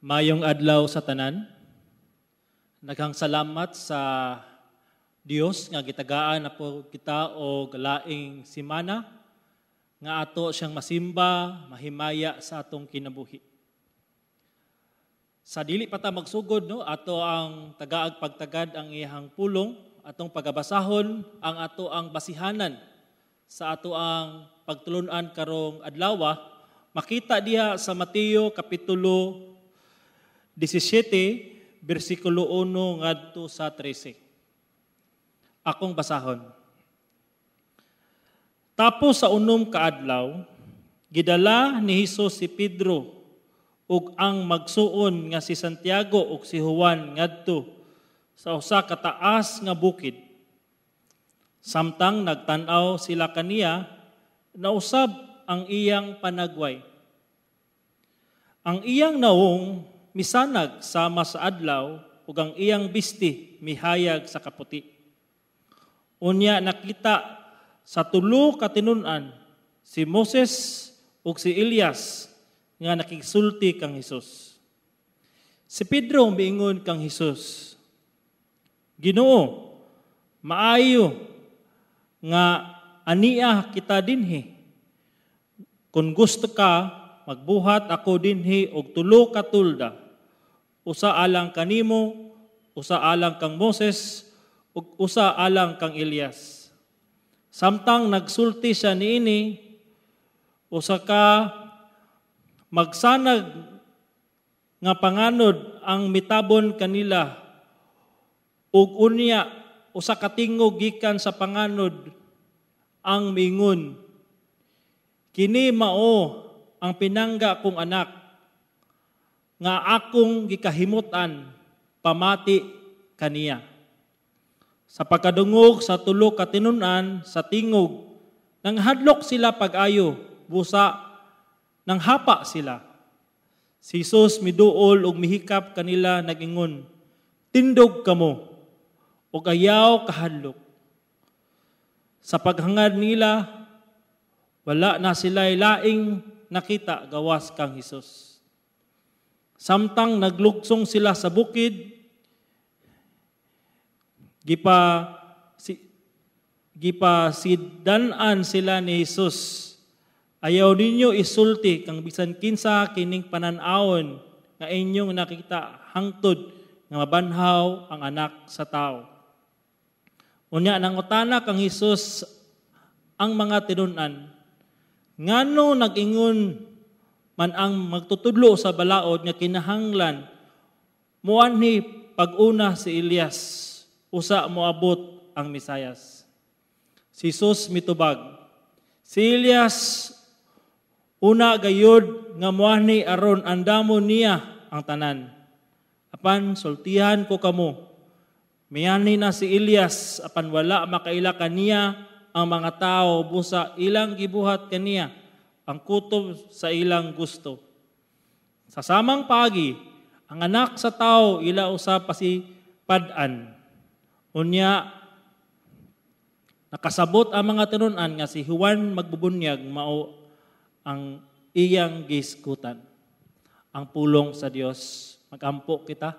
Maayong adlaw sa tanan. Daghang salamat sa Dios nga gitagaan na po kita og laing simana nga ato siyang masimba, mahimaya sa atong kinabuhi. Sa dili pa ta magsugod, no, ato ang tagaag pagtagad ang iyang pulong, atong pagabasahon ang ato ang basihanan sa ato ang pagtulunan karong adlaw. Makita diha sa Mateo kapitulo 17 bersikulo 1 ngadto sa 13. Akong basahon. Tapos sa 6 ka adlaw, gidala ni Hesus si Pedro ug ang magsuon nga si Santiago ug si Juan ngadto sa usa ka taas nga bukid. Samtang nagtan-aw sila kaniya, nausab ang iyang panagway. Ang iyang nawong misanag sama sa adlaw ug ang iyang bisti mihayag sa kaputi. Unya nakita sa tulo ka tinun-an si Moses ug si Elias nga nakigsulti kang Hesus. Si Pedro miingon kang Hesus, "Ginoo, maayo nga ania kita dinhi. Kung gusto ka, magbuhat ako dinhi og tulo ka tulda. Usa alang kanimo, usa alang kang Moses, ug usa alang kang Elias." Samtang nagsulti siya niini, usa ka magsanag nga panganod ang mitabon kanila, ug unya usa ka tingog gikan sa panganod ang miingon, "Kini mao ang pinangga kong anak nga akong gikahimut-an, pamati kaniya." Sa pagkadungog sa tulo ka tinun-an sa tingog, nanghadlok sila pag-ayo, busa nanghapa sila. Si Jesus miduol ug mihikap kanila, nag-ingon, "Tindog kamo ug ayaw kahadlok." Sa paghangad nila, wala na sila laing nakita gawas kang Hesus. Samtang naglugsong sila sa bukid, gipa sidan-an sila ni Jesus, "Ayaw ninyo isulti kang bisan kinsa kining panan-awon nga inyong nakita hangtod nga mabanhaw ang Anak sa Tao." Unya nangutana kang Hesus ang mga tinun-an, "Ngano nag-ingon man ang magtutudlo sa balaod nga kinahanglan muanhi pag-una si Elias usa moabot ang Mesayas?" Si Jesus mitubag, "Si Elias una gayod nga muanhi aron andamon niya ang tanan. Apan sultihan ko kamo, mianhi na si Elias apan wala makaila kaniya ang mga tao, busa ilang gibuhat kaniya ang kutob sa ilang gusto. Sa samang pagi, ang Anak sa Tao ila usab pasipad-an." Unya nakasabot ang mga tinun-an nga si Juan Magbubunyag mao ang iyang gisgutan. Ang pulong sa Dios. Magampo kita.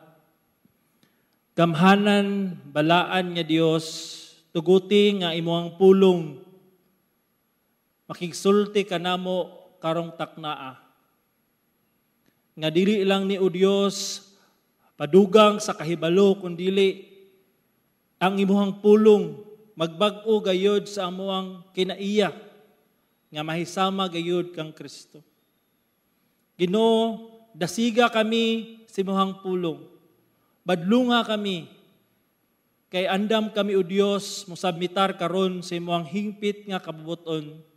Gamhanan, balaan nga Dios, tuguti nga imuhang pulong makigsulti kanamo karong taknaa. Nga dili lang ni o Dios padugang sa kahibalo, kundili ang imuhang pulong magbag-o gayod sa amuang kinaiya nga mahisama gayod kang Kristo. Ginoo, dasiga kami sa imuhang pulong. Badlunga kami kay andam kami, o Dios, mosubmitar karon sa imuhang hingpit nga kabubuton.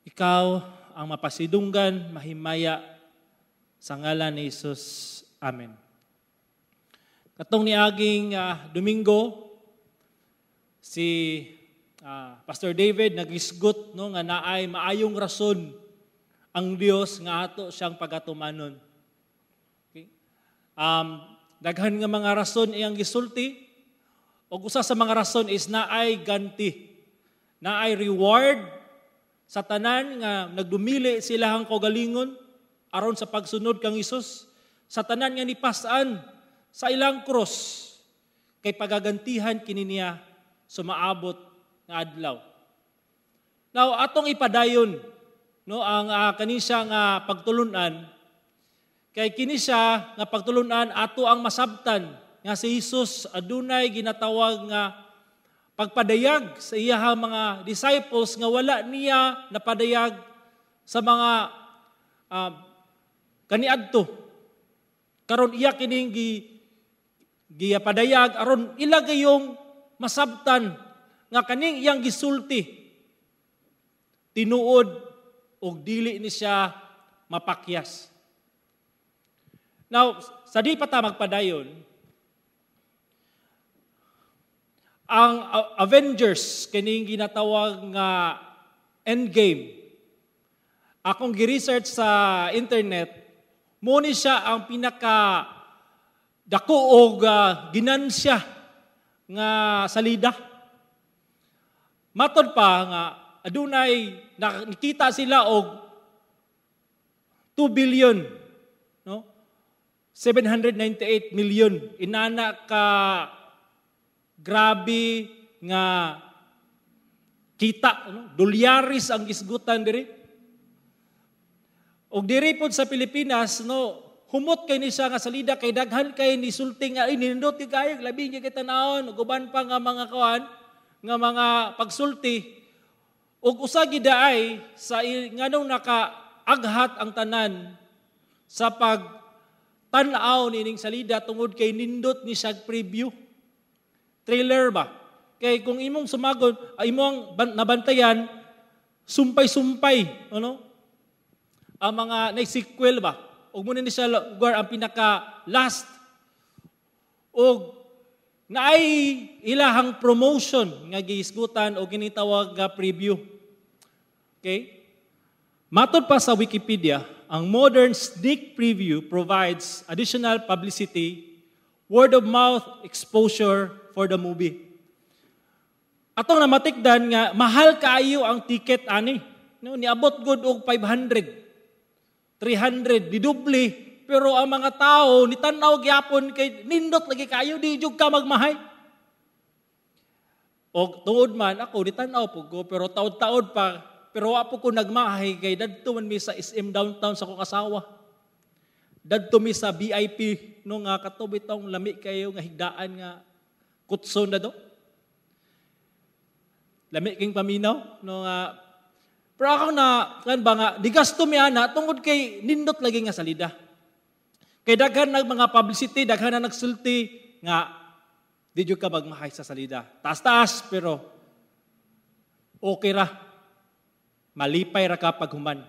Ikaw ang mapasidunggan, mahimaya sa ngalan ni Jesus. Amen. Katong niaging Domingo, si Pastor David nagisgot, no, nga naay maayong rason ang Dios nga ato siyang pagatumanon. Okay? Daghan nga mga rason iyang gisulti, ug usa sa mga rason is naay ganti. Naay reward sa tanan nga nagdumili silahang kaugalingon aron sa pagsunod kang Hesus. Sa tanan nga nipasan sa ilang cross, kay pagagantihan kini niya sa maabot nga adlaw. Now, atong ipadayon, no, ang kani siya nga pagtulunan, kay kini siya nga pagtulunan ato ang masabtan nga si Jesus adunay ginatawag nga pagpadayag sa iyahang mga disciples nga wala niya napadayag sa mga kaniadto. Karon iya kining gipadayag aron ila gayong masabtan nga kaning iyang gisulti tinuod og dili ni siya mapakyas. Now, sa di pa ta magpadayon, ang Avengers kining ginatawag nga Endgame. Akong gi-research sa internet, mo ni siya ang pinaka dako og ginansya nga salida. Matod pa nga adunay nakita sila og 2 billion, no? 798 million inana ka grabe nga kita, no? Dolyaris ang gisgutan diri. Og diri pod sa Pilipinas, no, humot kay ni siya nga salida kay daghan kay ni sulti nga ay nindot kay kayo labi gyud kay tan-awon ug uban pa nga mga kuan nga mga pagsulti. Og usa gid ay sa nganong nakaaghat ang tanan sa pag tan-aw nining salida tungod kay nindot ni siya preview trailer ba. Kay kung imong sumagod ay imong nabantayan sumpay-sumpay, ano, ang mga na-sequel ba. Og muna ni siya lugar ang pinaka last og naay ilahang promotion nga gihisgutan o ginitawag nga preview. Okay? Matod pa sa Wikipedia, ang modern sneak preview provides additional publicity, word of mouth exposure for the movie. Atong namatikdan nga mahal kaayo ang ticket ani. No, niabot gud og 500, 300, didubli, pero ang mga tao ni tan-aw gyapon kay nindot lagi kayo, di jud ka magmahay. Og tuod man ako di tan-aw pud ko, pero taod-taod pa, pero wa po ko nagmahay kay dadto man mi sa SM Downtown sa akong asawa. Dadto mi sa VIP no nga kato bitong lami kayo nga higdaan nga kutson na do. Lami king paminaw no nga. Pero ako na, kan ba nga, digasto mi ana, tungod kay nindot lagi nga salida. Kay daghan nag mga publicity, daghan na nagsulti, nga, di jud ka magmahay sa salida. Taas-taas, pero okay ra. Malipay ra ka paghuman.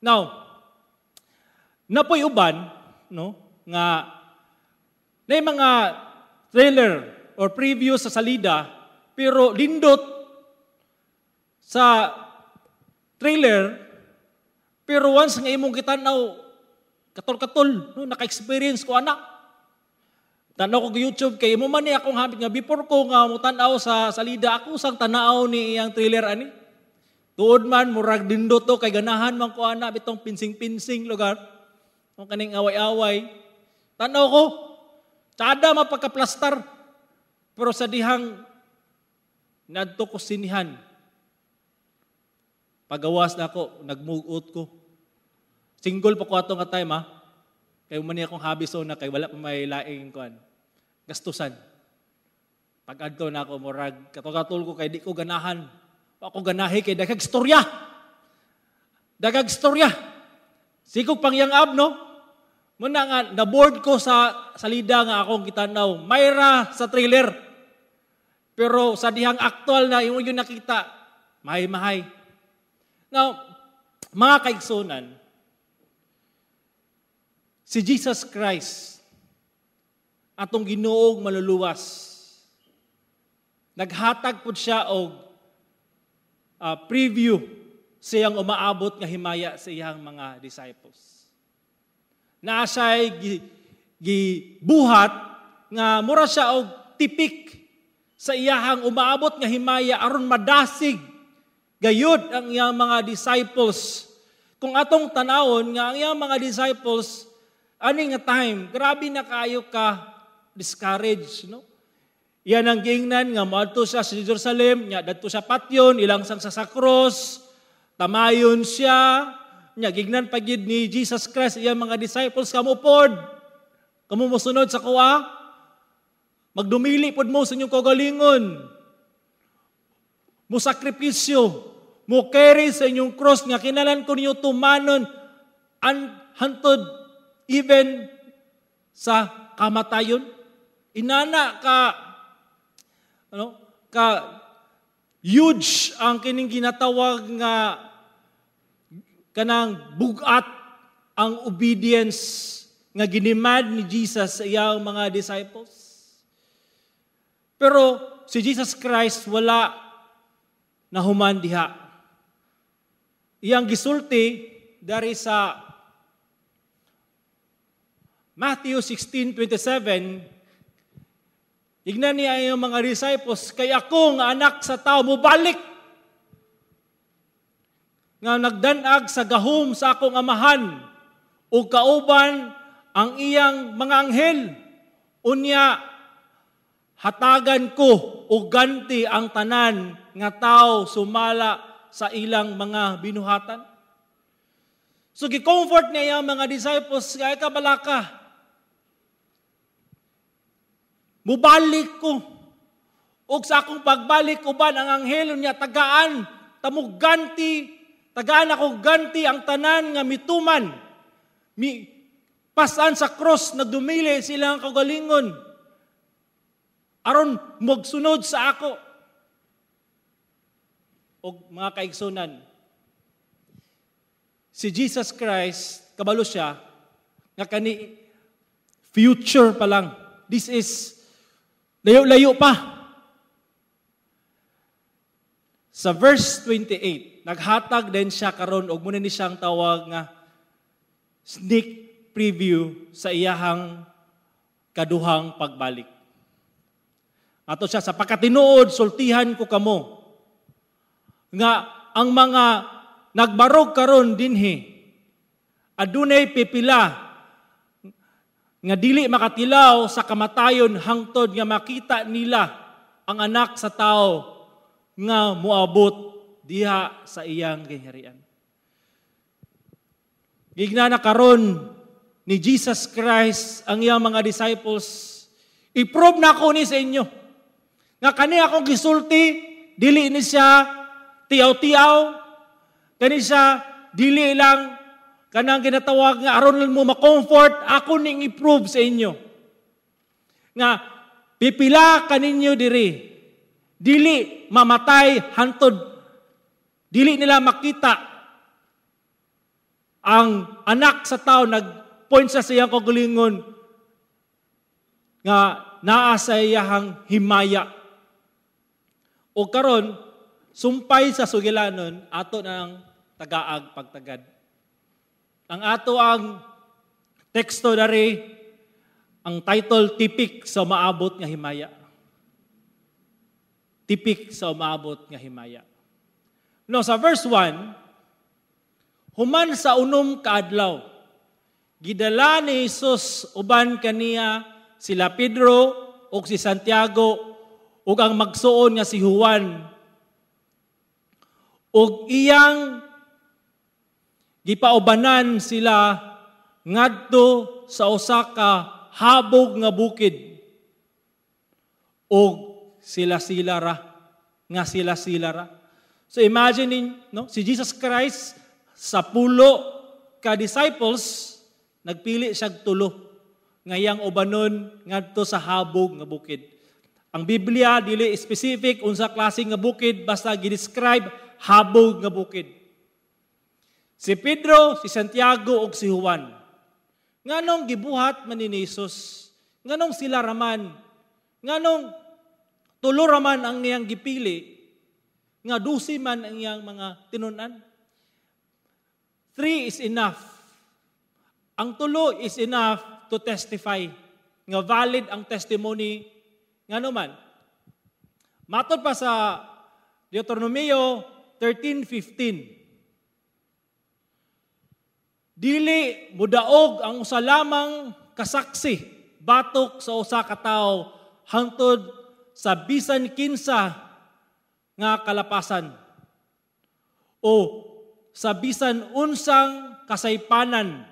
Now, napoy uban, no, nga, na mga trailer or preview sa salida, pero lindot sa trailer, pero once nga imong gitan-aw, katol-katol, no, naka-experience ko anak. Tanaw ko YouTube kay imo man ni akong habit nga before ko nga motan-aw sa salida, ako sang tan-aw ni iyang trailer ani. Tuod man murag dindot to kay ganahan man ko ana bitong pinsing-pinsing lugar. Kung kaning away-away. Tanaw ko, tsada mapagkaplastar. Pero sa dihang nadto ko sinihan. Pagawas na ako, nagmugot ko. Single pa ko ato nga time ha. Kay man niya akong hobby so na kay wala pa may laing kuan. Gastusan. Pag-adto na ako murag katol-katol ko kay di ko ganahan. Ako ganahi kay daghang istorya. Daghang istorya. Sikog pangyangab no. Muna nga na-board ko sa salida nga akong gitan-aw. Mayra sa trailer. Pero sa dihang aktual na imo yung nakita, mahay-mahay. Now, mga kaigsunan, si Jesus Christ, atong Ginoong maluluwas, naghatag pud siya og preview siyang umaabot nga himaya sa iyang mga disciples. Naa siya'y gibuhat nga mura siya og tipik sa iyahang umaabot nga himaya aron madasig gayud ang iyang mga disciples. Kung atong tanawon nga ang iyang mga disciples Ani nga time, grabe na kaayo ka discourage, no? Iyan ang giingnan nga moadto siya sa Jerusalem, nya dadto siya patyon, ilang sang sa cross, tamayon siya, nya gignan pa gyud ni Jesus Christ iyang mga disciples, "Kamo pod, kamo mosunod sa kuha, magdumili pod mo sa inyong kaugalingon, mo sakripisyo, mo carry sa inyong cross nga kinahanglan ko ninyo tumanon an hantod even sa kamatayon." Inana ka ano ka huge ang kining ginatawag nga kanang bugat ang obedience nga ginimand ni Jesus sa iyang mga disciples. Pero si Jesus Christ wala nahuman diha. Iyang gisulti dari sa Matthew 16:27, ignan niya ang mga disciples, "Kay ako nga Anak sa Tao mobalik nga nagdanag sa gahom sa akong Amahan ug kauban ang iyang mga anghel. Unya hatagan ko og ganti ang tanan nga tao sumala sa ilang mga binuhatan." So gi-comfort niya ang mga disciples, "Kay kabalaka, mubalik ko. Og sa akong pagbalik uban ang anghel niya tagaan tamog ganti, tagaan ako ganti ang tanan nga mituman. Mi pasan sa cross, nagdumili sila ang kaugalingon aron magsunod sa ako." Og mga kaigsunan, si Jesus Christ, kabalo siya, nga kani future pa lang. This is layo-layo pa. Sa verse 28, naghatag din siya karon og muna ni siyang tawag nga sneak preview sa iyahang kaduhang pagbalik. Ato siya, "Sa pagkatinuod, sultihan ko kamo nga ang mga nagbarog karon dinhi adunay pipila nga dili makatilaw sa kamatayon hangtod nga makita nila ang Anak sa Tao nga moabot diha sa iyang gingharian." Gigna na karon ni Jesus Christ ang iyang mga disciples, "I-prove na ako ni sa inyo nga kani akong gisulti dili ni siya tiyaw-tiyaw, kani siya dili lang kanang ginatawag nga aron mo ma-comfort. Ako ning i-prove sa inyo nga pipila kaninyo diri dili mamatay hantod dili nila makita ang Anak sa Tao." Nag-point sa iyang kaugalingon nga naa sa iyahang himaya. O karon, sumpay sa sugilanon, ato ng tagaag pagtagad. Ang ato ang teksto dari, ang title, "Tipik sa Maabot nga Himaya." Tipik sa umaabot nga himaya. No, sa verse 1, human sa 6 ka adlaw, gidala ni Jesus uban kaniya sila Pedro ug si Santiago ug ang magsuon nga si Juan ug iyang gipaubanan sila ngadto sa usa ka habog nga bukid ug sila-sila ra nga sila-sila ra. So imagine nin, no, si Jesus Christ sa 10 ka disciples, nagpili siya tulo ngayang ubanon ngadto sa habog nga bukid. Ang Biblia dili specific unsa klase nga bukid, basta gi-describe habog nga bukid. Si Pedro, si Santiago ug si Juan. Nganong gibuhat man ni Jesus? Nganong sila raman? Nganong tulo raman ang iyang gipili? Nga 12 man ang iyang mga tinun-an? 3 is enough. Ang tulo is enough to testify nga valid ang testimony. Ngano man? Matod pa sa Deuteronomio 13:15. Dili mudaog ang usa lamang kasaksi batok sa usa ka tawo hangtod sa bisan kinsa nga kalapasan o sa bisan unsang kasaypanan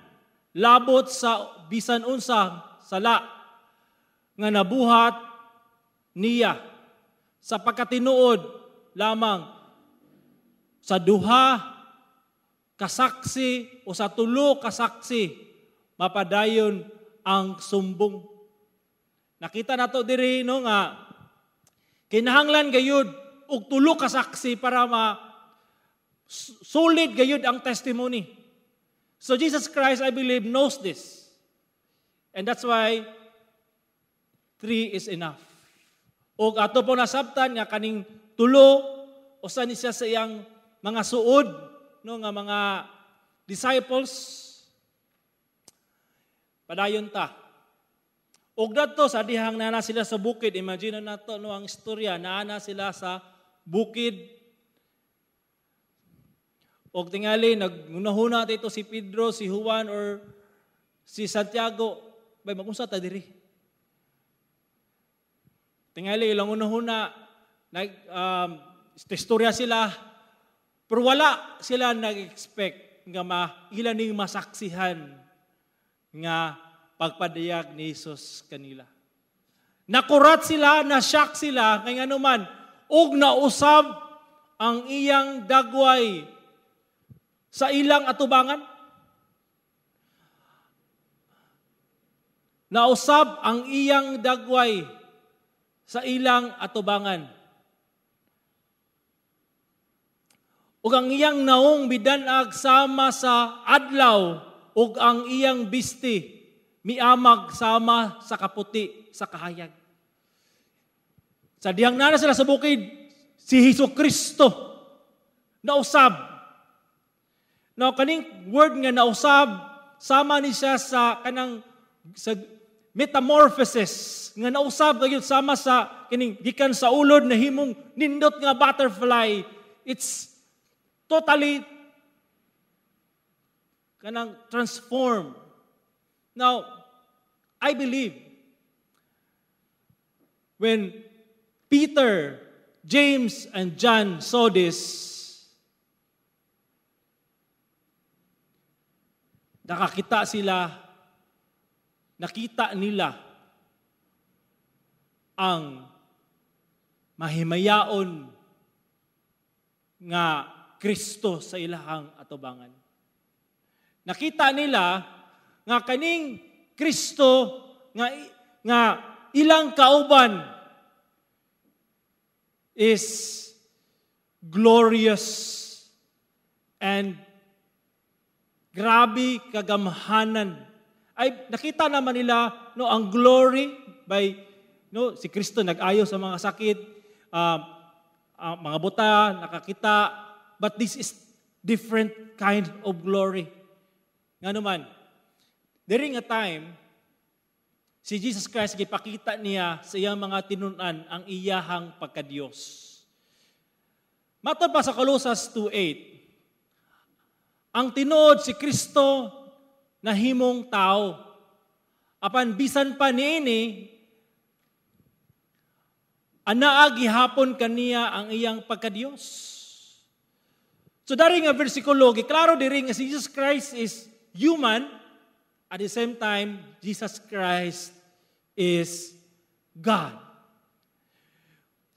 labot sa bisan unsa sala nga nabuhat niya, sa pagkatinuod lamang sa duha kasaksi o sa tulo kasaksi mapadayon ang sumbong. Nakita nato diri, no, nga kinahanglan gayud og tulo ka saksi para ma solid gayud ang testimony. So Jesus Christ, I believe, knows this. And that's why three is enough. Og ato po nasabtan nga kaning tulo, usa ni siya sa iyang mga suod, no, nga mga disciples. Padayon ta. Og dadto sa dihang nana sila sa bukid, imagine nato, no, ang istorya, naana sila sa bukid. Og tingali nagunahuna dito si Pedro, si Juan or si Santiago, bay, magunsa ta diri. Tingali ilang unahuna, nag istorya sila, pero wala sila nag-expect nga ila ning masaksihan nga pagpadayag ni Jesus kanila. Nakurat sila, na-shock sila, kay ngano man, ug nausab ang iyang dagway sa ilang atubangan. Nausab ang iyang dagway sa ilang atubangan. Ug ang iyang naong midanag sama sa adlaw, ug ang iyang bisti miamag sama sa kaputi sa kahayag. Sa dihang nana sila sa bukid, si Hesus Kristo nausab. Now, kaning word nga nausab, sama ni siya sa kanang sa metamorphosis nga nausab gyud sama sa kining gikan sa ulod na himong nindot nga butterfly. It's totally kanang transform. Now, I believe when Peter, James, and John saw this, nakakita sila, nakita nila ang mahimayaon nga Kristo sa ilahang atubangan. Nakita nila nga kaning Kristo nga ilang kauban is glorious and grabe kagamhanan. Ay nakita naman nila, no, ang glory by, no, si Kristo nag-ayo sa mga sakit, mga buta nakakita, but this is different kind of glory. Ngano man, during a time, si Jesus Christ gipakita niya sa iyang mga tinun-an ang iyahang pagkadiyos. Matod pa sa Colossus 2:8, ang tinuod si Kristo nahimong tao. Apan bisan pa niini, anaa gihapon kaniya ang iyang pagkadiyos. So dari nga versikulo, giklaro diri nga si Jesus Christ is human, at the same time, Jesus Christ is God.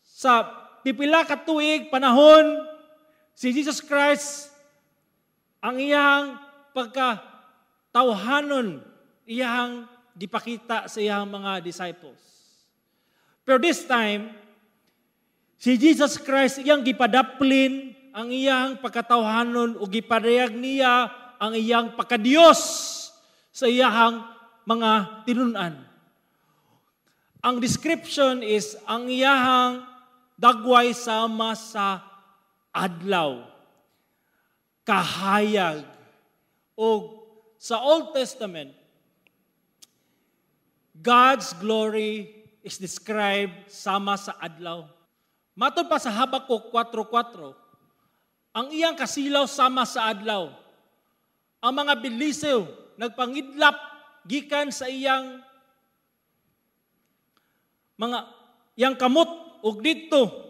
Sa pipila ka tuig, panahon, si Jesus Christ, ang iyang pagkatawhanon, iyang gipakita sa iyang mga disciples. Pero this time, si Jesus Christ iyang gipadaplin ang iyang pagkatawhanon o gipadayag niya ang iyang pagkadiyos sa iyang mga tinun-an. Ang description is ang iyang dagway sama sa adlaw, kahayag. O sa Old Testament, God's glory is described sama sa adlaw. Matod pa sa Habakuk 4:4, ang iyang kasilaw sama sa adlaw. Ang mga bilisiw nagpangidlap gikan sa iyang mga iyang kamot ug didto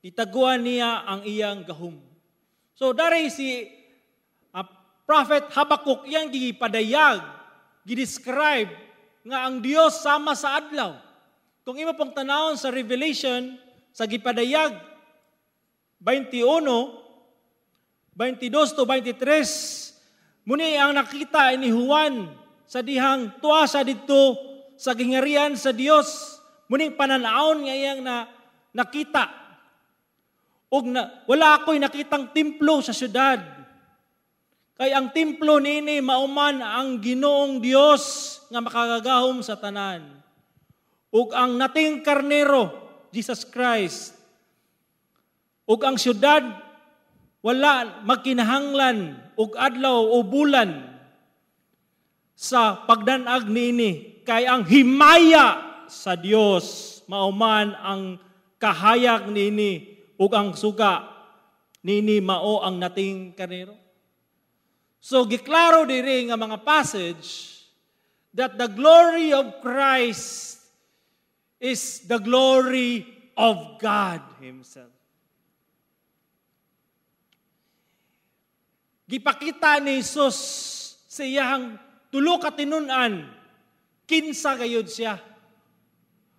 itaguan niya ang iyang gahom. So dari si Prophet Habakkuk, iyang gipadayag, gi-describe nga ang Dios sama sa adlaw. Kung imo pong tanawon sa Revelation, sa gipadayag 21, 22 to 23, muni ang nakita ni Juan sa dihang tuwa sa didto sa gihangarian sa Dios. Muning pananawon nga iyang na nakita. Ug na, wala ako'y nakitang templo sa syudad. Kay ang templo nini mauman ang Ginoong Dios nga makagagahom sa tanan. Ug ang nating karnero, Jesus Christ. Ug ang syudad wala magkinahanglan og adlaw o bulan sa pagdanag niini, kay ang himaya sa Dios mauman ang kahayag niini, ug ang suga niini mao ang nating karnero. So giklaro diri nga mga passage that the glory of Christ is the glory of God Himself. Gipakita ni Jesus sa iyang tulo ka tinun-an, kinsa gayud siya.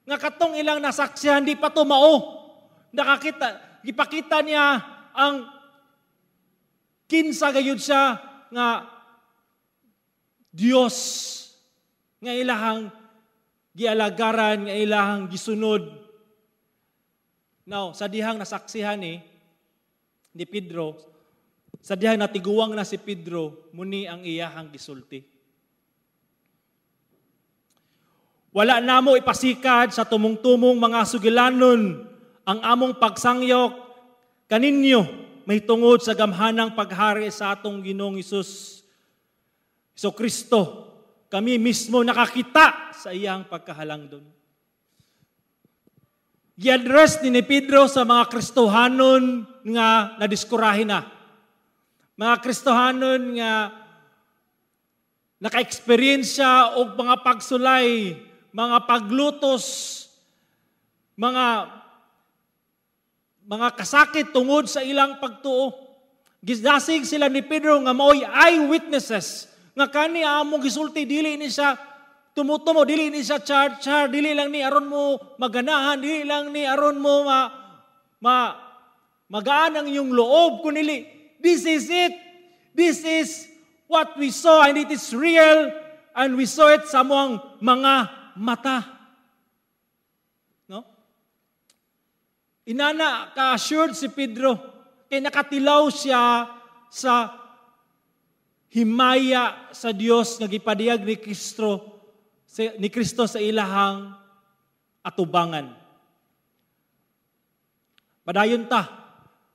Nga katong ilang nasaksihan, di pa to mao. Nakakita, gipakita niya ang kinsa gayud siya nga Dios nga ilahang gialagaran, nga ilahang gisunod. Now, sa dihang nasaksihan ni Pedro, sa dihang natiguang na si Pedro, muni ang iyahang gisulti. Wala namo ipasikad sa tumong-tumong mga sugilanon ang among pagsangyok kaninyo may tungod sa gamhanang paghari sa atong Ginoong Hesus So Kristo. Kami mismo nakakita sa iyang pagkahalangdon. Gi-address ni Pedro sa mga Kristohanon nga nadiskurahin na. Mga Kristohanon nga naka-experience og mga pagsulay, mga paglutos, mga kasakit tungod sa ilang pagtuo. Gisdasig sila ni Pedro nga maoy eyewitnesses nga kani among gisulti, dili ni siya tumutumo, dili ni siya char-char, dili lang ni aron mo maganahan, dili lang ni aron mo magaan ang iyong loob, kunili this is it. This is what we saw and it is real and we saw it sa among mga mata. No? Inana ka-assured si Pedro kay nakatilaw siya sa himaya sa Dios nga gipadayag ni Kristo sa ilahang atubangan. Padayon ta.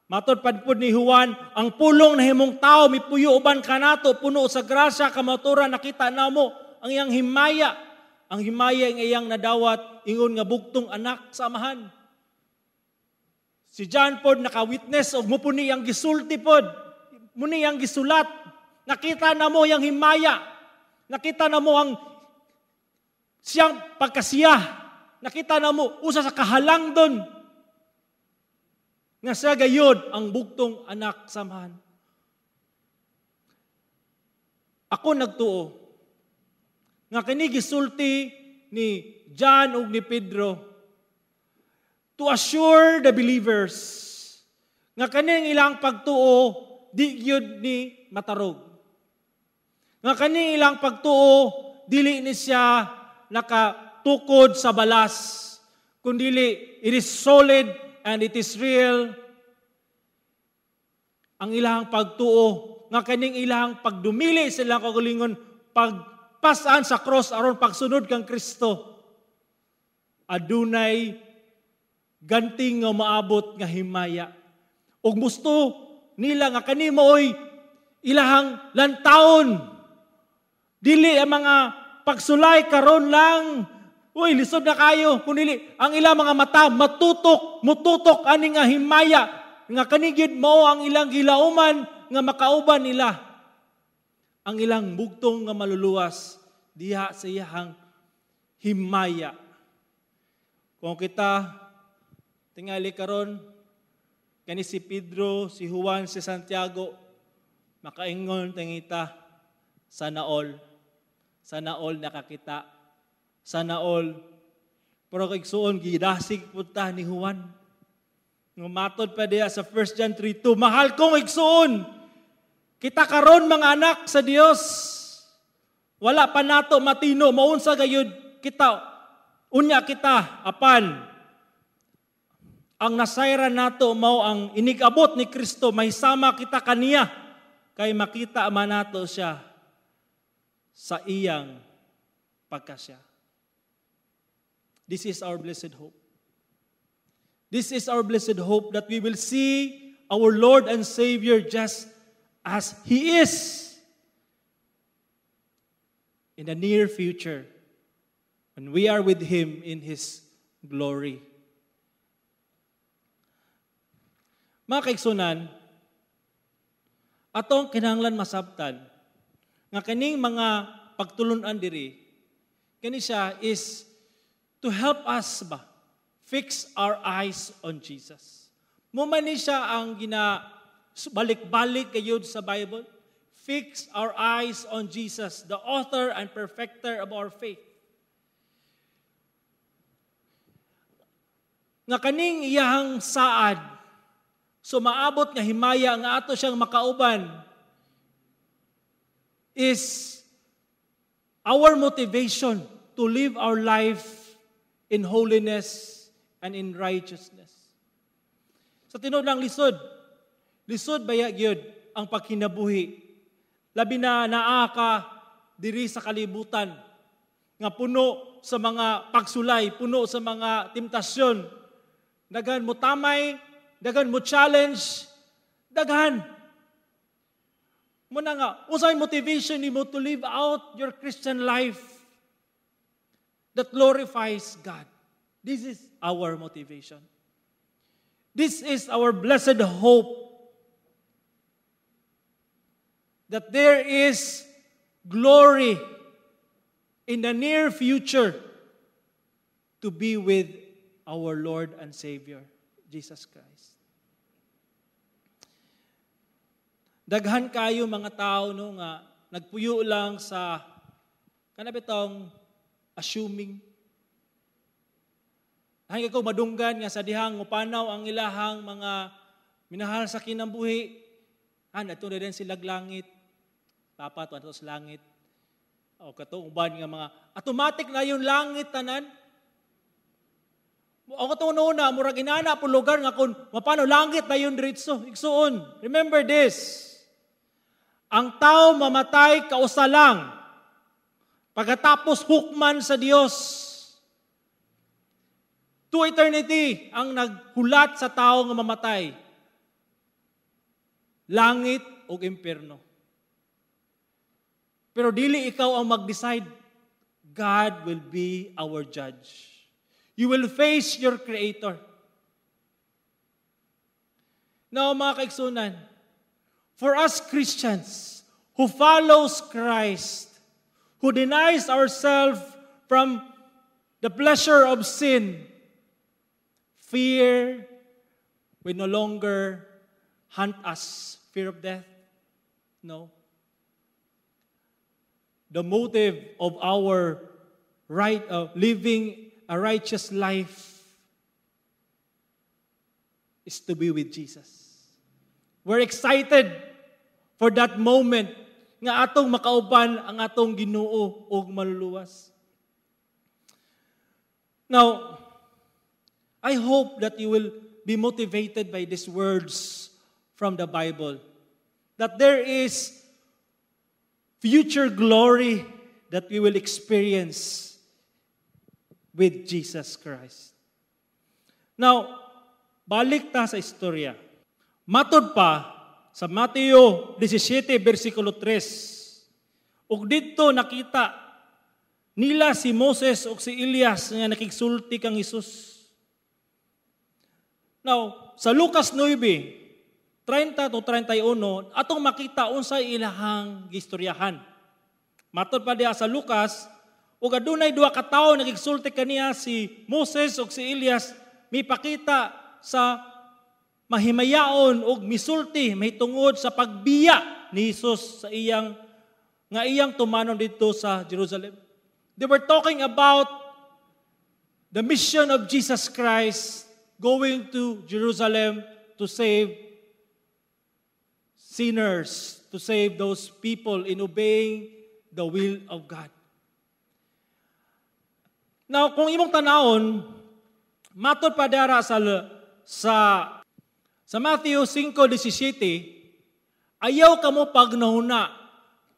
Matod padpud ni Juan, ang Pulong nahimong tao mipuyo uban kanato, puno sa grasya, kamaturan, nakita namo ang iyang himaya. Ang himaya nga iyang nadawat ingon nga bugtong anak sa Amahan. Si John pod naka-witness og mo ni ang gisulti pod. Muni ang gisulat. Nakita na mo yang himaya. Nakita na mo ang siyang pagkasiya. Nakita na mo usa sa kahalangdon nga siya gayod ang bugtong anak sa Amahan. Ako nagtuo nga kini gisulti ni John ug ni Pedro to assure the believers nga kaning ilang pagtuo di gyud ni matarog. Nga kaning ilang pagtuo dili ni siya nakatukod sa balas, kundili it is solid and it is real. Ang ilang pagtuo nga kaning ilang pagdumili sa ilang kaugalingon, pagpasan sa cross aron pagsunod kang Kristo, adunay ganting nga maabot nga himaya. Ug gusto nila nga kani maoy ilahang lantawon. Dili ang mga pagsulay karon lang. Uy, lisod na kayo. Kun dili, ang ilang mga mata matutok, mututok ani nga himaya nga kanigid mao ang ilang gilauman nga makauban nila. Ang ilang bugtong nga maluluwas diha sa iyahang himaya. Kung kita tingali karon kani si Pedro, si Juan, si Santiago, makaingon tangita, "Sana all. Sana all nakakita. Sana all." Pero igsuon, gidasig punta ni Juan. Nga matod pa diya sa 1 John 3:2, "Mahal kong igsuon, kita karon mga anak sa Dios. Wala pa nato matino, maunsa gayud kita, unya kita, apan ang nasayran nato mao ang inigabot ni Kristo, mahisama kita kaniya, kay makita man nato siya sa iyang pagkasya." This is our blessed hope. This is our blessed hope that we will see our Lord and Savior just as He is in the near future when we are with Him in His glory. Mga kaigsunan, atong kinahanglan masabtan nga kaning mga pagtulunan diri, kani siya is to help us ba fix our eyes on Jesus. Mao man ni siya ang gina balik-balik kayod sa Bible. Fix our eyes on Jesus, the author and perfecter of our faith. Nga kaning iyahang saad, so maabot nga himaya nga ato siyang makauban, is our motivation to live our life in holiness and in righteousness. Sa tinuod lang, lisod. Lisod baya gyud ang pagkinabuhi. Labi na naa ka diri sa kalibutan nga puno sa mga pagsulay, puno sa mga temptasyon. Daghan mo tamay, daghan mo challenge, daghan. Muna nga, unsay motivation nimo to live out your Christian life that glorifies God? This is our motivation. This is our blessed hope that there is glory in the near future to be with our Lord and Savior, Jesus Christ. Daghan kayo mga tao no nga nagpuyo lang sa kana bitong assuming. Daghan ko madunggan nga sa dihang mupanaw ang ilahang mga minahal sa kinambuhi. Ato na din sila langit. Papa, ato sa langit. O kato uban nga mga automatic na yung langit tanan. O kato una, murag inana po lugar nga kung mapano langit na yun diretso. Igsuon, remember this. Ang tao mamatay kausa lang pagkatapos hukman sa Dios. To eternity ang naghulat sa tao nga mamatay. Langit o impierno. Pero dili ikaw ang mag-decide. God will be our judge. You will face your Creator. Now, mga kaigsunan, for us Christians who follows Christ, who denies ourselves from the pleasure of sin, fear will no longer hunt us. Fear of death? No. The motive of our right of living a righteous life is to be with Jesus. We're excited for that moment nga atong makauban ang atong Ginoo og maluluwas. Now, I hope that you will be motivated by these words from the Bible, that there is future glory that we will experience with Jesus Christ. Now, balik ta sa istorya. Matod pa sa Mateo 17, versikulo 3. Ug didto nakita nila si Moses ug si Elias nga nakigsulti kang Hesus. Now, sa Lucas 9, 30 to 31, atong makita unsay ilahang gistoryahan. Matod pa diha sa Lucas, ug adunay duha ka tawo nagigsulti kaniya, si Moses ug si Elias, mipakita sa mahimayaon ug misulti mahitungod sa pagbiya ni Jesus sa iyang nga iyang tumanon didto sa Jerusalem. They were talking about the mission of Jesus Christ going to Jerusalem to save sinners, to save those people in obeying the will of God. Now, kung imong tanawon, matod pa dara sa Matthew 5:17, "Ayaw kamo paghunahuna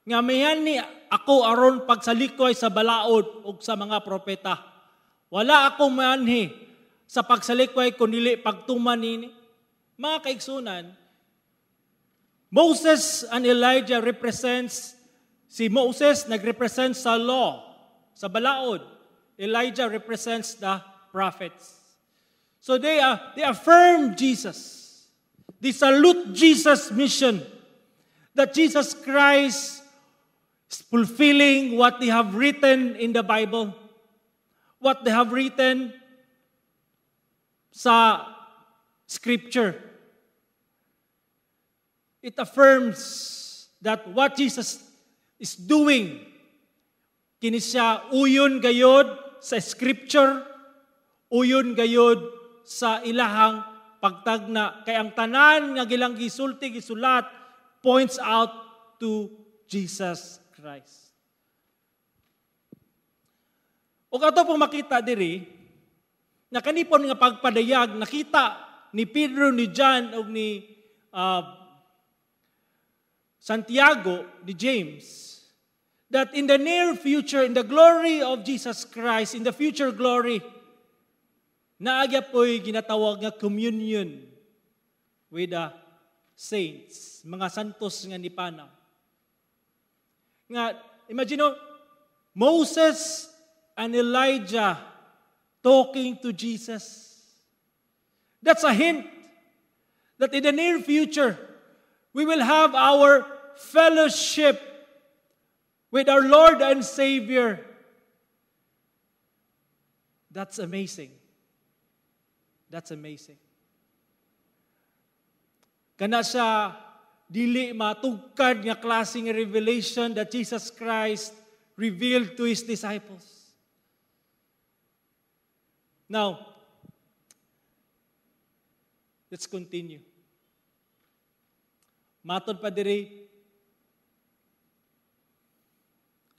nga mianhi ako aron pagsalikway sa balaod ug sa mga propeta. Wala ako mianhi sa pagsalikway kundi pagtuman nini." Mga kaigsunan, Moses and Elijah represents, si Moses nagrepresent sa law, sa balaod. Elijah represents the prophets. So they affirm Jesus. They salute Jesus' mission, that Jesus Christ is fulfilling what they have written in the Bible, what they have written sa Scripture. It affirms that what Jesus is doing, kini siya uyon gayod sa Scripture, uyon gayod sa ilahang pagtagna. Kay ang tanan nga gilang gisulti, gisulat, points out to Jesus Christ. Ug ato pong makita diri, na kanipon nga pagpadayag nakita ni Pedro, ni John ug ni Santiago, ni James, that in the near future, in the glory of Jesus Christ, in the future glory, naa gyapoy ginatawag nga communion with the saints, mga santos nga nipanaw. Nga, imagine, no, Moses and Elijah talking to Jesus. That's a hint that in the near future, we will have our fellowship with our Lord and Savior. That's amazing. That's amazing. Kana siya dili matugkad nga klase nga revelation that Jesus Christ revealed to His disciples. Now, let's continue. Matod pa diri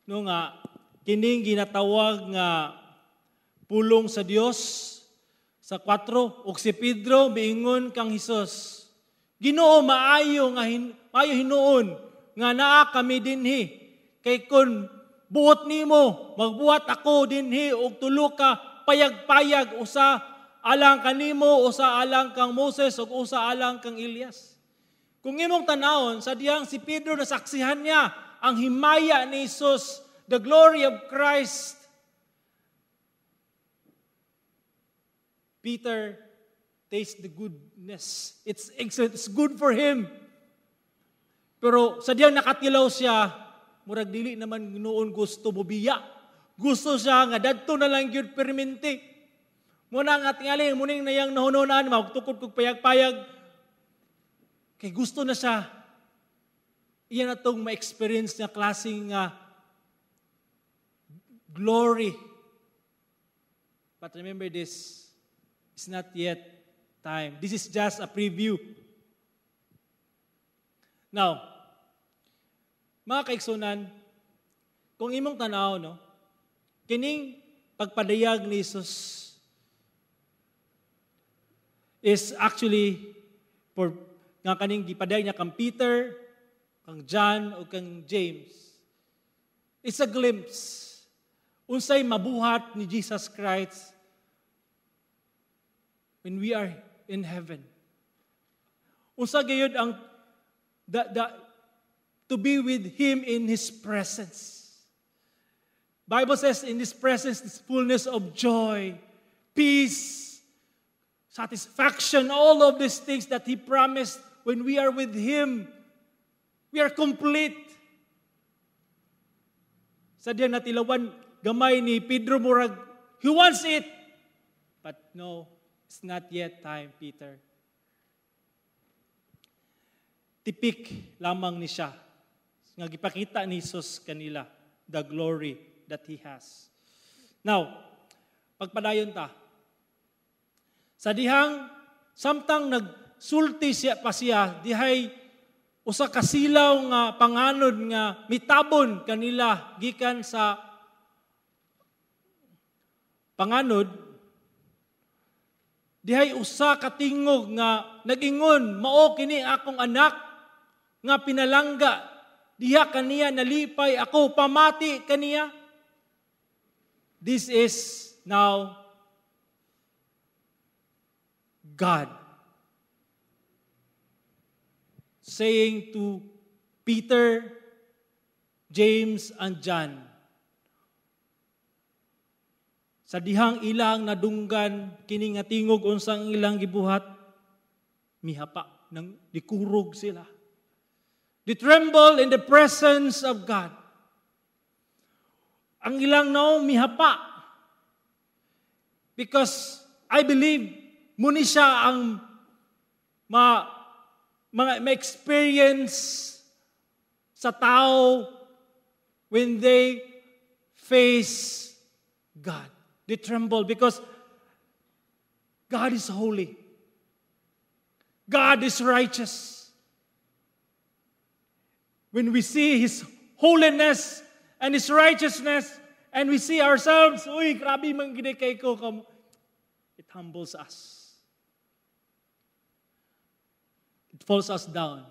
no nga kining ginatawag nga pulong sa Dios sa 4, ug si Pedro miingon kang Hesus, "Ginoo, maayo hinuon nga naa kami dinhi. Kay kun buot nimo, magbuhat ako dinhi og tulo ka payag-payag, usa alang kanimo, usa alang kang Moses ug usa alang kang Elias." Kung imong tanawon, sa diyang si Pedro nasaksihan niya ang himaya ni Jesus, the glory of Christ. Peter tastes the goodness. It's excellent. It's good for him. Pero sa diyang nakatilaw siya, murag dili naman noon gusto mobiya. Gusto siya nga dadto na lang gyud permente. Muna nga tingali, muning nayang nahununan, magtukod kog payag-payag. Kay gusto na siya. Iyan na itong ma-experience niya klaseng nga glory. But remember this, it's not yet time. This is just a preview. Now, mga kaigsunan, kung imong tanaw, no, kining pagpadayag ni Jesus is actually for nga kaning gipadayag niya kang Peter, kang John o kang James. It's a glimpse unsay mabuhat ni Jesus Christ when we are in heaven. Unsa gayud ang the to be with Him in His presence. Bible says in His presence is fullness of joy, peace, satisfaction, all of these things that He promised when we are with Him, we are complete. Sa diyang natilawan gamay ni Pedro, murag he wants it. But no, it's not yet time, Peter. Tipik lamang ni siya nga gipakita ni Jesus kanila the glory that He has. Now, pagpadayon ta. Sa dihang samtang nagsulti siya pa siya, dihay usa ka silaw nga panganod nga mitabon kanila gikan sa panganod. Dihay usa ka tingog nga nagingon, "Mao kini akong anak nga pinalangga, diha kaniya nalipay ako, pamati kaniya." This is now God saying to Peter, James, and John. Sa dihang ilang nadunggan kini nga tingog, unsang ilang gibuhat? Mihapa nang dikurog sila. They tremble in the presence of God. Ang ilang naong mihapa. Because I believe muni siya ang ma, mga ma-experience sa tao when they face God. They tremble because God is holy. God is righteous. When we see His holiness and His righteousness, and we see ourselves, "Uy, grabe man gid kay ko," it humbles us. It falls us down.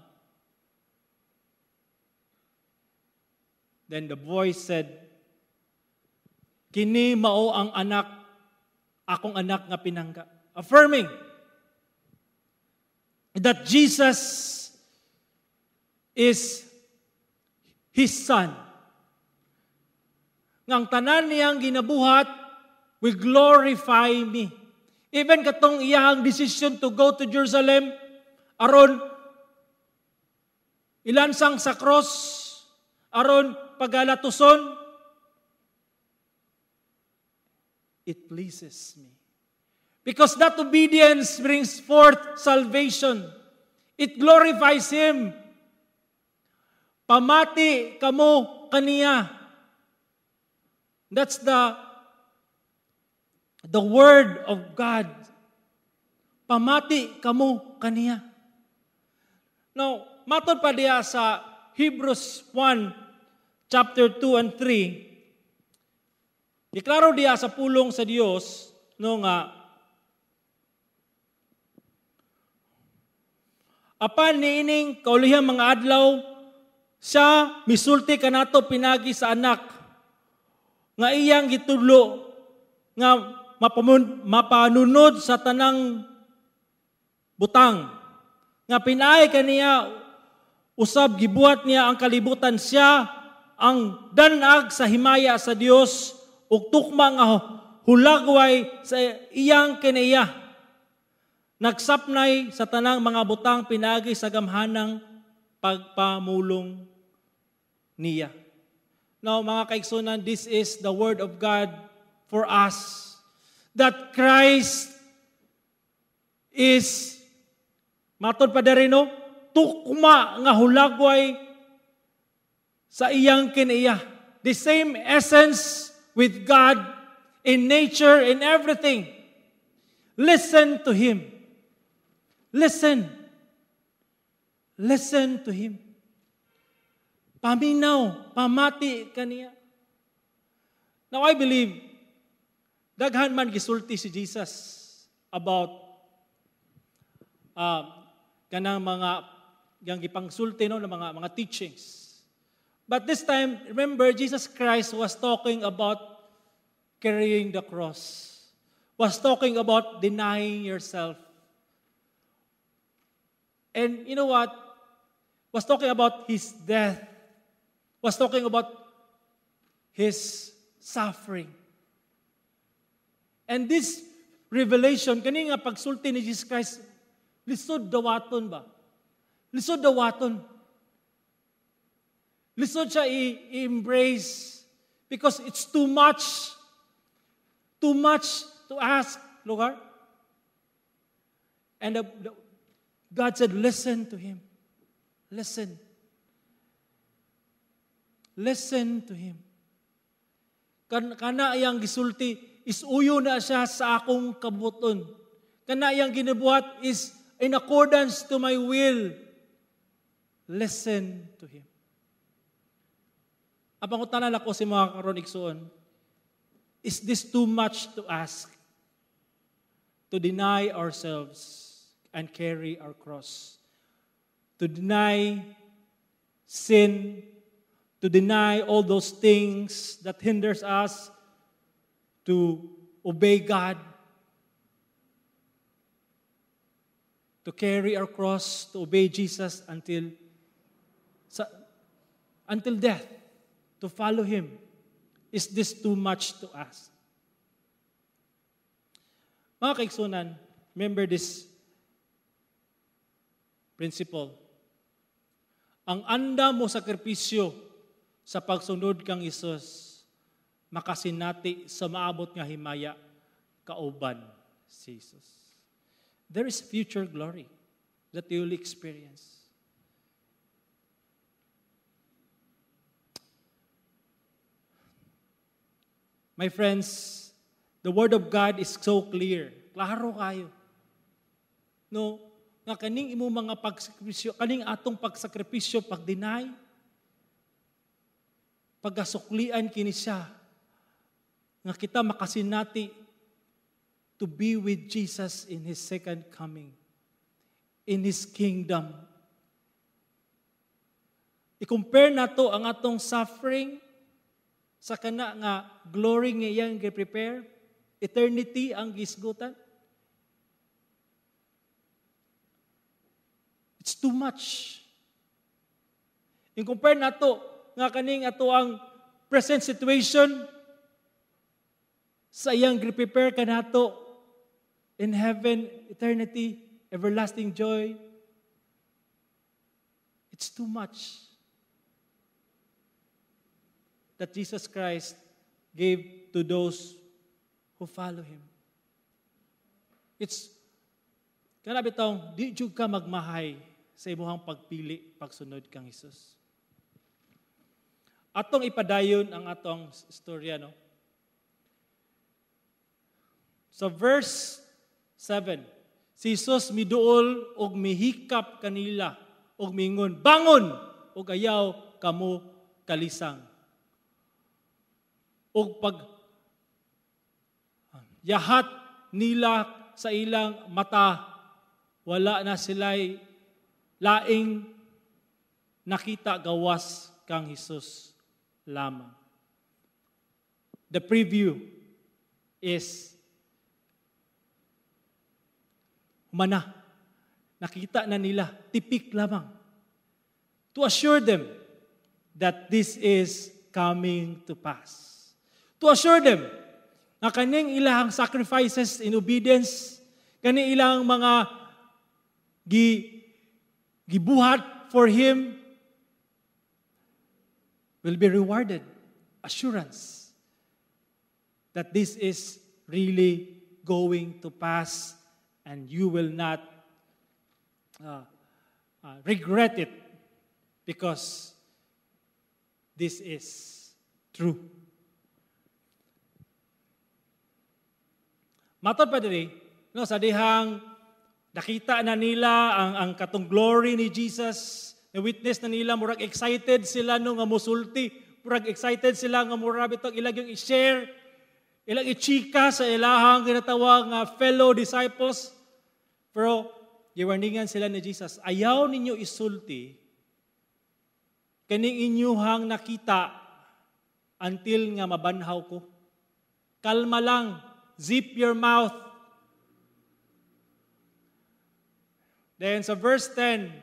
Then the voice said, "Kini mao ang anak, akong anak nga pinangga." Affirming that Jesus is His Son. Nga ang tanan niyang ginabuhat will glorify me. Even katong iyang decision to go to Jerusalem, aron ilansang sa cross, aron pagalatuson, it pleases me. Because that obedience brings forth salvation. It glorifies Him. Pamati kamo kaniya. That's the word of God. Pamati kamo kaniya. Now, matod pa diya sa Hebrews 1, chapter 2 and 3, iklaro diya sa pulong sa Dios no nga apan niining kaulihang mga adlaw, siya misulti kanato pinagi sa anak nga iyang gitudlo nga mapanunod sa tanang butang nga pinaay kaniya usab gibuhat niya ang kalibutan. Siya ang danag sa himaya sa Dios ug tukma nga hulagway sa iyang kinaiya, nagsapnay sa tanang mga butang pinagi sa gamhanang pagpamulong niya. Now, mga kaigsunan, this is the word of God for us, that Christ is, matod pa diri no, tukma nga hulagway sa iyang kinaiya. The same essence with God in nature, in everything. Listen to Him. Listen. Listen to Him. Paminaw, pamati kaniya. Now I believe, daghan man gisulti si Jesus about kanang mga yang gipangsulti no ng mga teachings. But this time, remember, Jesus Christ was talking about carrying the cross. Was talking about denying yourself. And you know what? Was talking about His death. Was talking about His suffering. And this revelation, kani nga pagsulti ni Jesus Christ, lisod dawaton ba? Lisod dawaton. Lisod siya i-embrace because it's too much. Too much to ask, lugar. And God said, "Listen to him. Listen. Listen to him. Kana iyang gisulti is uyo na siya sa akong kabubut-on. Kana iyang ginabuhat is in accordance to my will. Listen to him." Ang pangutana nako sa mga karon, igsuon, is this too much to ask? To deny ourselves and carry our cross. To deny sin, to deny all those things that hinders us to obey God, to carry our cross, to obey Jesus until death, to follow Him. Is this too much to ask? Mga kaigsunan, remember this principle. Ang andam mo sakripisyo sa pagsunod kang Hesus makasinati sa maabot nga himaya kauban si Jesus. There is future glory that you will experience. My friends, the Word of God is so clear. Klaro kaayo. No, nga kaning imo mga pagsakripisyo, kaning atong pagsakripisyo, pag-deny, pagkasuklian kini siya, nga kita makasinati to be with Jesus in His second coming, in His kingdom. I-compare nato ang atong suffering sa kana nga glory nga iyang gi-prepare, eternity ang gisgutan. It's too much. In-compare nato nga kaning ato ang present situation sa iyang prepare kanato in heaven, eternity, everlasting joy. It's too much that Jesus Christ gave to those who follow Him. It's kana bitong di jud ka magmahay sa imuhang pagpili pagsunod kang Hesus. Atong ipadayon ang atong istorya, no? Sa verse 7, si Jesus miduol og mihikap kanila og mingon, "Bangon og ayaw kamo kalisang." Og pag yahat nila sa ilang mata, wala na sila'y laing nakita gawas kang Hesus lamang. The preview is humana. Nakita na nila, tipik lamang. To assure them that this is coming to pass. To assure them nga kaning ilang sacrifices in obedience, kaning ilang mga gibuhat for Him will be rewarded. Assurance that this is really going to pass and you will not regret it because this is true. Matod pa diri, no, sa dihang nakita na nila ang katong glory ni Jesus, na witness na nila, murag excited sila no nga musulti, murag excited sila nga murag bitong ilang yung i-share, ilang i-chika sa ilahang ginatawag nga fellow disciples. Pero giwarningan sila ni Jesus, "Ayaw ninyo isulti kaning inyuhang nakita until nga mabanhaw ko. Kalma lang, zip your mouth." Then sa verse 10,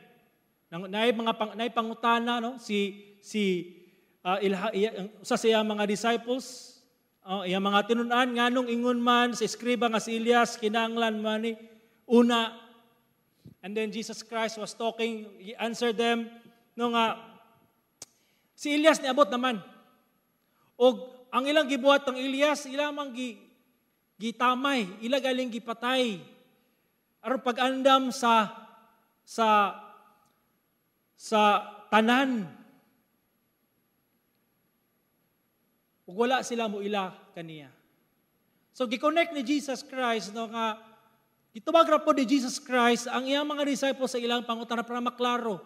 naay mga pang, naay pangutana, no, si si ilha, iya, usa sa iyang mga disciples, iyang mga tinun-an, nganong ingon man sa eskriba nga si Elias kinahanglan man ni una? And then Jesus Christ was talking, He answered them, no nga, si Elias niabot naman. Og ang ilang gibuhat ng Elias, ilang mang gitamay, ila galing gipatay. Aron pag-andam sa tanan. Ug wala sila mo ila kaniya. So gi-connect ni Jesus Christ, no, nga gitubag ra pod ni Jesus Christ ang iyang mga disciples sa ilang pangutana para maklaro.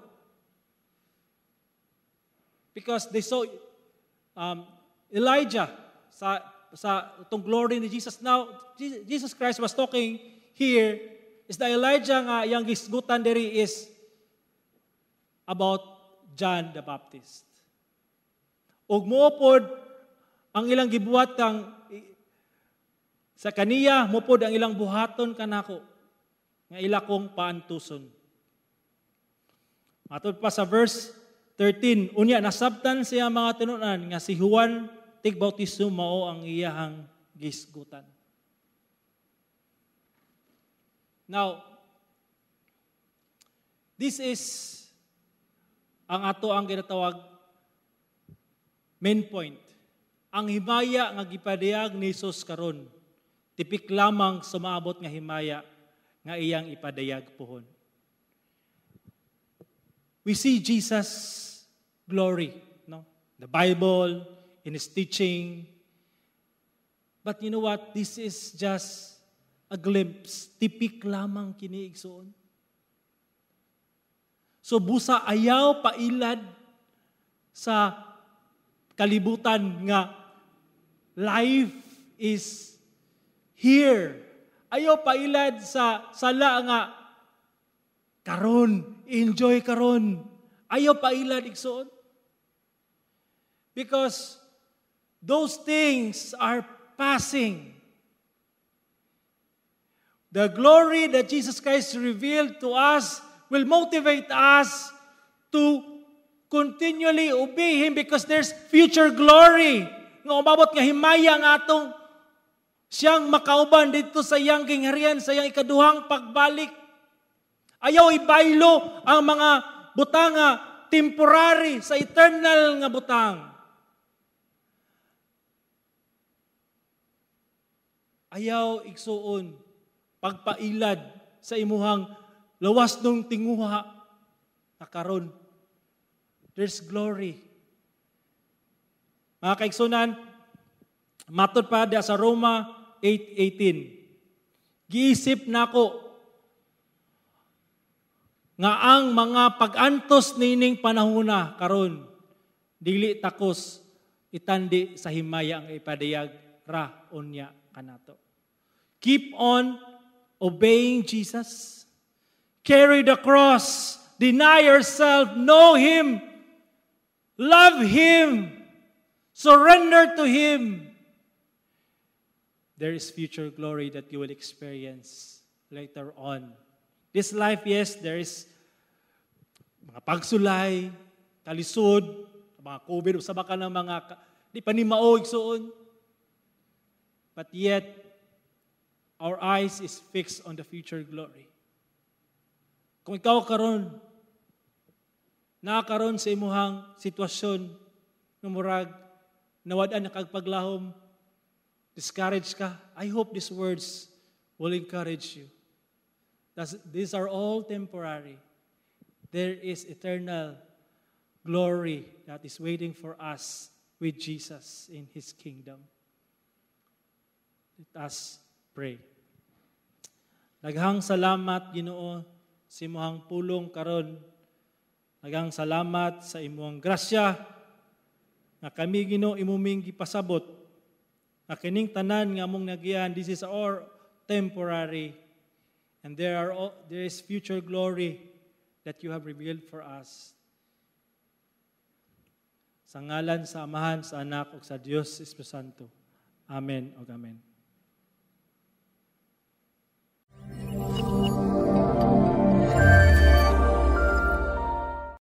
Because they saw Elijah sa itong glory ni Jesus. Now, Jesus Christ was talking here is the Elijah nga iyang gisgutan diri is about John the Baptist. Ug moupod ang ilang gibuhat kang sa kaniya, mupod ang ilang buhaton kanako nga ila kong paantuson. Matod pa sa verse 13, unya nasabtan siya mga tinunan nga si Juan tigbautiso mao ang iyahang gisgutan. Now, this is ang ato ang ginatawag main point. Ang himaya nga gipadayag ni Jesus karon, tipik lamang sumaabot nga himaya nga iyang ipadayag puhon. We see Jesus' glory, no? The Bible, in His teaching. But you know what? This is just a glimpse. Tipik lamang kini, igsoon. So busa ayaw pailad sa kalibutan nga life is here. Ayaw pailad sa sala nga karon, enjoy karon. Ayaw pailad, igsoon. Because those things are passing. The glory that Jesus Christ revealed to us will motivate us to continually obey Him because there's future glory. Nga umabot nga himaya nga atong siyang makauban dito sa iyang gingharian, sa iyang ikaduhang pagbalik. Ayaw ibaylo ang mga butang nga temporary sa eternal nga butang. Ayaw, igsuon, pagpailad sa imuhang lawas nung tinguha na karon. There's glory. Mga kaigsunan, matod pa diya sa Roma 8:18. Giisip nako nga ang mga pag-antos nining panahona karon dili takos itandi sa himaya ang ipadayag ra unya kanato. Keep on obeying Jesus. Carry the cross. Deny yourself. Know Him. Love Him. Surrender to Him. There is future glory that you will experience later on. This life, yes, there is mga pagsulay, kalisod, mga COVID, usaba ka ng mga, di pa ni mao, igsoon. But yet, our eyes is fixed on the future glory. Kung ikaw karon, nakaroon sa imuhang sitwasyon, nga murag, nawad-an na kag paglahom, discouraged ka, I hope these words will encourage you. These are all temporary. There is eternal glory that is waiting for us with Jesus in His kingdom. Let us pray. Daghang salamat, Ginoo, sa imuhang pulong karon. Daghang salamat sa imuhang grasya nga kami, Ginoo, imong gipasabot nga kining tanan nga among nagiyan, this is our temporary, and there is future glory that you have revealed for us. Sa ngalan sa Amahan, sa Anak ug sa Dios Espiritu Santo. Amen ug amen.